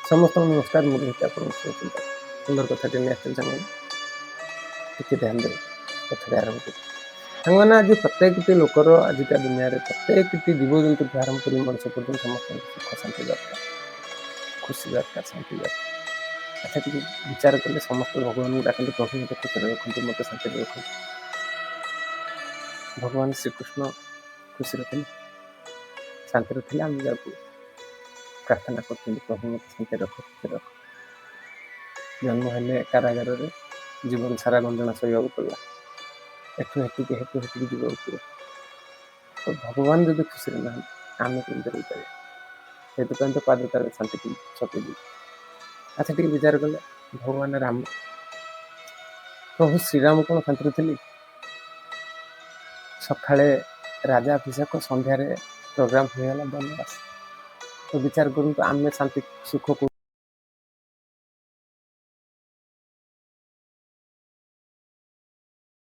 ସମସ୍ତଙ୍କୁ ନମସ୍କାର। ମୁଁ ରୋହିତ, ଆପଣଙ୍କ ଶୁଭ ଚିନ୍ତା। ସୁନ୍ଦର କଥାଟି ନେଇ ଆସିଥିଲି ସାଙ୍ଗମାନେ, ଟିକେ ଧ୍ୟାନ ଦେବେ। କଥାଟି ଆରମ୍ଭ କରୁଛି ସାଙ୍ଗମାନେ। ଆଜି ପ୍ରତ୍ୟେକଟି ଲୋକର, ଆଜିକା ଦୁନିଆରେ ପ୍ରତ୍ୟେକଟି ଜୀବଜନ୍ତୁଠୁ ଆରମ୍ଭ କରି ମଣିଷ ପର୍ଯ୍ୟନ୍ତ ସମସ୍ତଙ୍କୁ ସୁଖ ଶାନ୍ତି ଦରକାର, ଖୁସି ଦରକାର, ଶାନ୍ତି ଦରକାର। ଆଚ୍ଛା, ଟିକେ ବିଚାର କଲେ ସମସ୍ତେ ଭଗବାନଙ୍କୁ ଡାକନ୍ତି, ପ୍ରଭୁ, ମୋତେ ଖୁସିରେ ରଖନ୍ତୁ, ମୋତେ ଶାନ୍ତିରେ ରଖନ୍ତୁ। ଭଗବାନ ଶ୍ରୀକୃଷ୍ଣ ଖୁସିରେ ଥିଲେ, ଶାନ୍ତିରେ ଥିଲେ। ଆମେ ଯାହାକୁ ପ୍ରାର୍ଥନା କରୁଛନ୍ତି, ପ୍ରଭୁ, ମୋତେ ଶାନ୍ତିରେ ରଖ, ଖୁସିରେ ରଖ। ଜନ୍ମ ହେଲେ କାରାଗାରରେ, ଜୀବନ ସାରା ଗଞ୍ଜଣା ସହିବାକୁ ପଡ଼ିଲା। ଏଠୁ ହେଠିକି, ହେଠୁ ହେଠିକି ଯିବାକୁ ପଡ଼ିବ। ତ ଭଗବାନ ଯଦି ଖୁସିରେ ନାହାନ୍ତି, ଆମେ କେମିତି ରହିପାରିବା? ସେଥିପାଇଁ ତ ପାଦ ତଳେ ଶାନ୍ତିକୁ ଛପେଇ ଦେଇଛୁ। ଆଚ୍ଛା, ଟିକେ ବିଚାର କଲେ ଭଗବାନ ରାମ, ପ୍ରଭୁ ଶ୍ରୀରାମ କ'ଣ ଶାନ୍ତିରେ ଥିଲେ? ସକାଳେ ରାଜା ଅଭିଷେକ, ସନ୍ଧ୍ୟାରେ ପ୍ରୋଗ୍ରାମ ହୋଇଗଲା ବନବାସ। ତ ବିଚାର କରନ୍ତୁ, ଆମେ ଶାନ୍ତି ସୁଖ